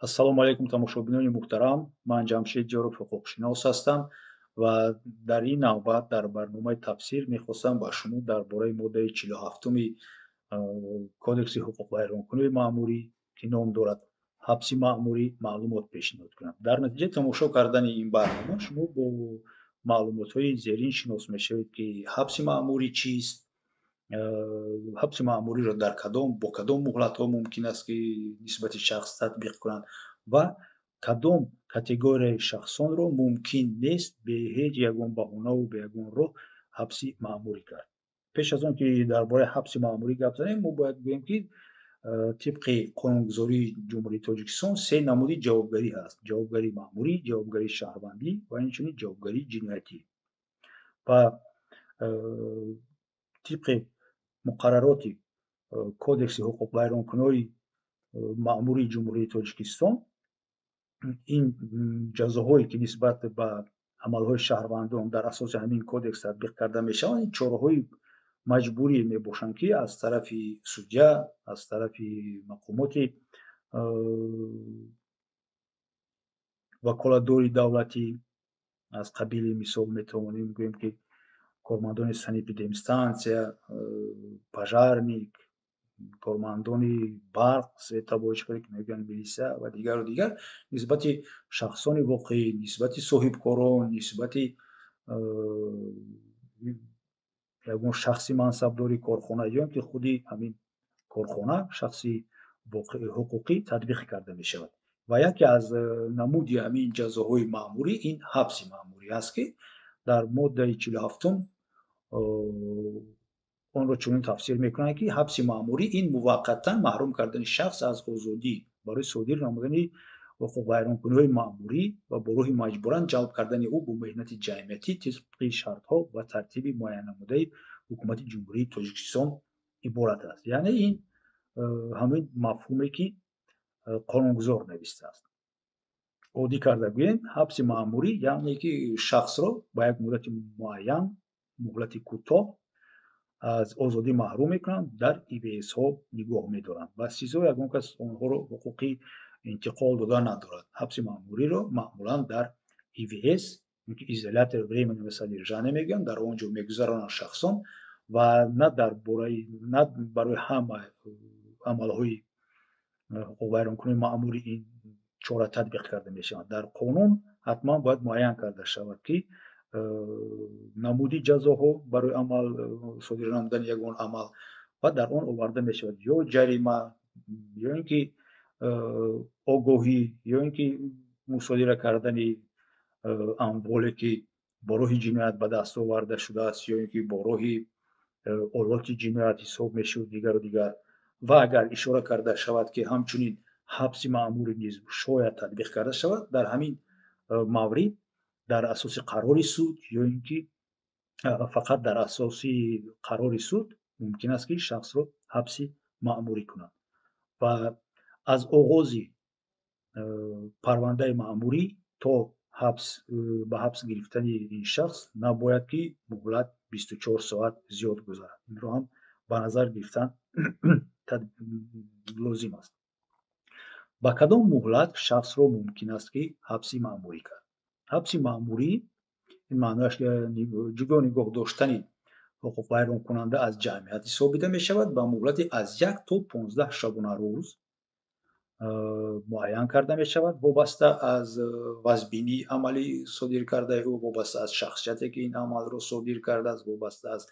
Ассалому алайкум, тамошобинони муҳтарам. Ман Ҷамшед Ҷоров, ҳуқуқшинос ҳастам ва дар ин навбат дар барномаи тафсир мехостам ба шумо дар бораи моддаи 47-уми Кодекси ҳуқуқвайронкунии маъмурӣ, ки ном дорад ҳабси маъмурӣ, маълумот пешниҳод кунам. Дар натиҷаи тамошо кардани ин барнома шумо бо маълумотҳои зерин шинос мешавед, ки ҳабси маъмурӣ чист, ҳабси маъмуриро дар кадом, бо кадом муҳлатҳо мумкин аст, ки нисбати шахс татбиқ кунанд ва кадом категорияи шахсонро мумкин нест бе ҳеҷ ягон баҳонаву бе ягон роҳ ҳабси маъмурӣ кард. Пеш аз он ки дар бораи ҳабси маъмурӣ гап занем, мо бояд гӯем, ки тибқи қонунгузории Ҷумҳурии Тоҷикистон се намуди ҷавобгарӣ ҳаст: ҷавобгарии маъмурӣ, ҷавобгарии шаҳрвандӣ ва инчунин ҷавобгарии ҷиноятӣ. Ва тибқи муқаррароти Кодекси ҳуқуқвайронкуниҳои маъмурии Ҷумҳурии Тоҷикистон ин ҷазоҳое, ки нисбат ба амалҳои шаҳрвандон дар асоси ҳамин кодекс татбиқ карда мешаванд, ин чораҳои маҷбурӣ мебошанд, ки аз тарафи судя, аз тарафи мақомоти ваколатдори давлатӣ, аз қабили мисол метавонем гӯем, ки кормандони санэпидемстансия, пожарник, кормандони барқ, светобойчиҳое, ки мегӯянд, милиса ва дигару дигар, нисбати шахсони воқеӣ, нисбати соҳибкорон, нисбати ягон шахси мансабдори корхона ё ки худи ҳамин корхона, шахси ҳуқуқӣ татбиқ карда мешавад. Ва яке аз намуди ҳамин ҷазоҳои маъмурӣ ин ҳабси маъмурӣ аст, ки дар моддаи 47-ум онро чунин тафсир мекунанд, ки ҳабси маъмурӣ ин муваққатан маҳрум кардани шахс аз озодӣ барои содир намудани ҳуқуқвайронкуниҳои маъмурӣ ва бо роҳи маҷбуран ҷалб кардани ӯ бо меҳнати ҷамъиятӣ тибқи шартҳо ва тартиби муайяннамудаи Ҳукумати Ҷумҳурии Тоҷикистон иборат аст. Яъне ин ҳамин мафҳуме, ки қонунгузор навистааст. Оддӣ карда гӯем, ҳабси маъмурӣ яъне ки шахсро ба як муддати муайян, муҳлати кӯтоҳ аз озодӣ маҳрум мекунанд, дар ИВС-ҳо нигоҳ медоранд ва СИЗО ягон кас онҳоро ҳуқуқи интиқол дода надорад. Ҳабси маъмуриро маъмулан дар ИВС, изолятор временного содержания мегӯянд, дар он ҷо мегузаронанд шахсон ва на дар бораи, на барои ҳама амалҳои ҳуқуқвайронкунии маъмурӣ ин чора татбиқ карда мешавад. Дар қонун ҳатман бояд муайян карда шавад, ки намуди ҷазоҳо барои амал содир намудани ягон амал ва дар он оварда мешавад ё ҷарима, ё ин ки огоҳӣ, ё ин ки мусодира кардани амволе, ки бо роҳи ҷиноят ба даст оварда шудааст, ё ин ки бо роҳи олоти ҷиноят ҳисоб мешуд, дигару дигар. Ва агар ишора карда шавад, ки ҳамчунин ҳабси маъмурӣ низ шояд татбиқ карда шавад, дар ҳамин маврид дар асоси қарори суд ё ин ки фақат дар асоси қарори суд мумкин аст, ки шахсро ҳабси маъмурӣ кунанд. Ва аз оғози парвандаи маъмурӣ то ҳабс ба ҳабс гирифтани ин шахс набояд ки муҳлат 24 соат зиёд гузарад. Инро ҳам ба назар гирифтан лозим аст. Ба кадом муҳлат шахсро мумкин аст, ки ҳабси маъмурӣ кард? Ҳабси маъмурӣ ин маънояш ҷудо нигоҳ доштани ҳуқуқвайронкунанда аз ҷамъият ҳисобида мешавад, ба муҳлати аз 1 то 15 шабонарӯз муайян карда мешавад, вобаста аз вазбинии амали содир кардаи ӯ, вобаста аз шахсияте, ки ин амалро содир кардааст, вобаста аз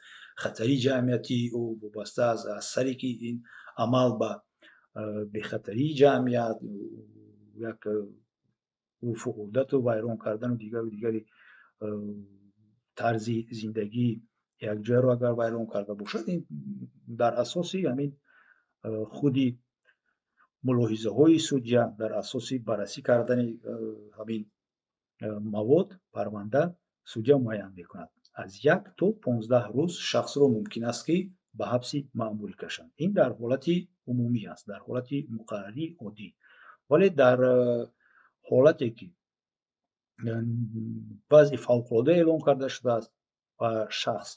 хатари ҷамъиятии ӯ, вобаста аз асаре, ки ин амал ба бехатарии ҷамъият, як урфу одату вайрон кардану дигару дигари тарзи зиндагии якҷояро агар вайрон карда бошад, ин дар асоси ҳамин худи мулоҳизаҳои судя, дар асоси баррасӣ кардани ҳамин мавод парванда судя муайян мекунад. Аз 1 то 15 рӯз шахсро мумкин аст, ки ба ҳабси маъмурӣ кашанд. Ин дар ҳолати умумӣ аст, дар ҳолати муқаррарии оддӣ. Вале дар ҳолате, ки вазъи фавқулода эълон карда шудааст ва шахс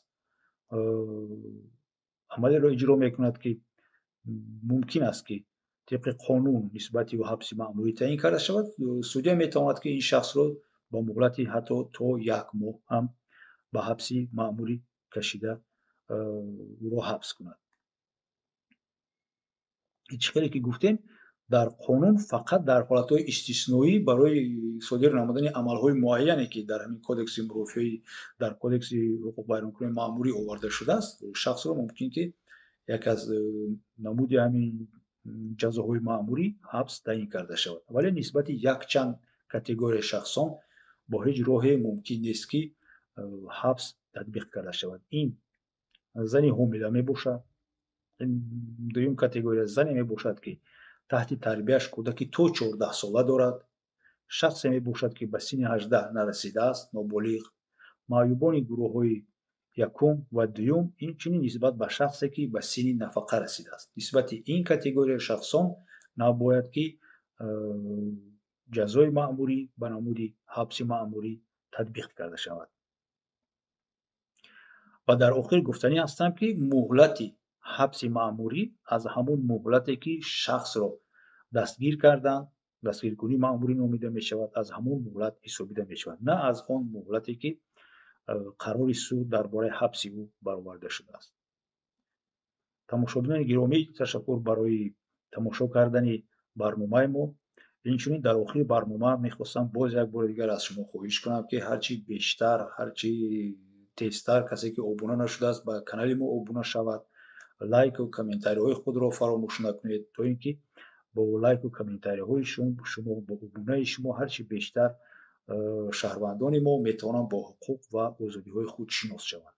амалеро иҷро мекунад, ки мумкин аст, ки Тибқи қонун нисбати ӯ ҳабси маъмурӣ таъин карда шавад, судья метавонад, ки ин шахсро ба муҳлати ҳатто то як моҳ ҳам ба ҳабси маъмурӣ кашида, ӯро ҳабс кунад. Чӣ хеле ки гуфтем, дар қонун фақат дар ҳолатҳои истисноӣ барои содир намудани амалҳои муайяне, ки дар ҳамин кодекси мурофиаи, дар кодекси ҳуқуқвайронкунии маъмурӣ оварда шудааст, шахсро мумкин ки як аз намуди ҳамин ҷазоҳои маъмурӣ ҳабс таъин карда шавад. Вале нисбати якчанд категорияи шахсон бо ҳеҷ роҳе мумкин нест, ки ҳабс татбиқ карда шавад. Ин зани ҳомила мебошад. Дуюм категория зане мебошад, ки таҳти тарбияш кӯдаки то 14 сола дорад, шахсе мебошад, ки ба синни 18 нарасидааст, ноболиғ, маъюбони гурӯҳҳои якум ва дуюм, инчунин нисбат ба шахсе, ки ба синни нафақа расидааст. Нисбати ин категорияи шахсон набояд ки ҷазои маъмурӣ ба намуди ҳабси маъмурӣ татбиқ карда шавад. Ва дар охир гуфтанӣ ҳастам, ки муҳлати ҳабси маъмурӣ аз ҳамон муҳлате, ки шахсро дастгир карданд, дастгиркунии маъмурӣ номида мешавад, аз ҳамон муҳлат ҳисобида мешавад, на аз он муҳлате, ки қарори суд дар бораи ҳабси ӯ бароварда шудааст. Тамошобинони гиромӣ, ташаккур барои тамошо кардани барномаи мо. Инчунин дар охири барнома мехостам боз як бори дигар аз шумо хоҳиш кунам, ки ҳарчи бештар, ҳарчи тезтар касе, ки обуна нашудааст, ба канали мо обуна шавад, лайку комментариҳои худро фаромӯш накунед, то ин ки бо лайку комментариҳои шумо, бо обунаи шумо ҳарчи бештар шаҳрвандони мо метавонанд бо ҳуқуқ ва озодиҳои худ шинос шаванд.